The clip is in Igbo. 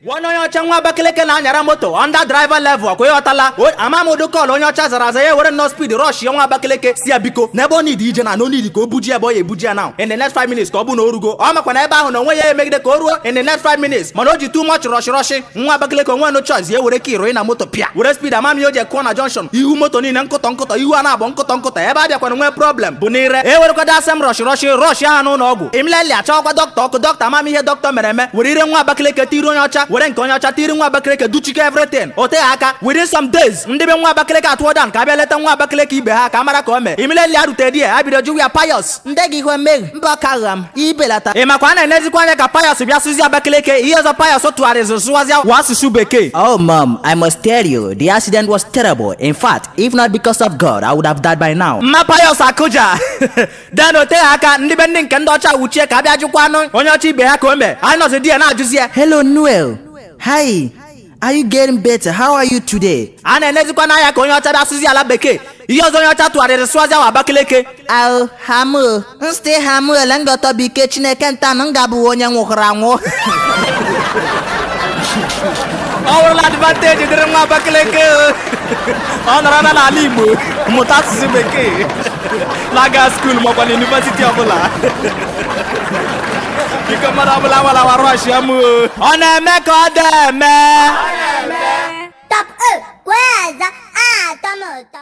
Nwanne onye ọcha nwa Abakaliki na-anyara moto under driver level, ọkwa ịghọtala? Ama m ụdị call onye ọcha zara aza ya were nnọọ speed rush ya. Nwa Abakaliki si ya biko, n'ebe ọ nidi ije na no need ka o buji ebe ọ ya ebuji ya now in the next 5 minutes, ka ọ bụ na o rugo. Ọ makwa na ebe ahụ na onwe ya emegide ka o ruo in the next 5 minutes, mana o ji too much rush rush. Nwa Abakaliki onwe no choice, ya were key na moto pịa were speed. Ama m ihe o ji kụọ na junction, ihu moto niile nkụtọ nkụtọ, ihu a na-abụ nkụtọ nkụtọ. Ebe a bịakwana nwee problem bụ n'ire e werekwada asem rush rush rush ahụ n'ụlọ ọgwụ. Imleli achọkwa dọkịta ọkụ. Dọkịta ama m ihe dọkịta mere eme, were ire nwa Abakaliki tiri onye ọcha, were nke onye ọcha tiri nwa Abakaliki, duchike everything. O teghị aka, within some days, ndị be nwa Abakaliki atụọ down ka abịa leta nwa Abakaliki ibe ha ka mara ka o mee. Imleli arute di ya, abido jụwa ya, "Pius, ndị gị ihe mmehie mba ọka gha m ibelata." Ị makwa a na-enezikwa anya ka Pius bịa sụzi Abakaliki. Ihe ọzọ Pius tụgharịzị sụwazịa wa asụsụ Bekee. Oh, Mom, I must tell you, the accident was terrible. In fact, if not because of God, I would have died by now. Mma Pius akụja. Den o teghị aka, ndị be ndị nke ndị ọcha wuchie ka abịa jụkwanụ onye ọcha ibe ha ka o mee. Anyị nọzi di ya na-ajụzi ya. Hello, Noel. Hi. Are you getting better? How are you today? A na-enezikwa n'anya ka onye ọcha bịa sụzi ala Bekee. Ihe ọzọ onye ọcha tụgharịrị sụazịa wa Abakaliki. Al hamu nste hamu ele ngọtọbụ ike Chineke ntanụ nga bụ onye nwụrụ anwụ. Ọ wụrụla advantage dịrị nwa Abakaliki, ọ nọrọ na n'ala Igbo mụta asụsụ Bekee, laga school makwa na university ọbụla. Biko, mmadụ ọbụla walawa rush ya m o. Ọ na-eme ka ọ dị eme. Top E, kwee aza, a atọ m ụtọ.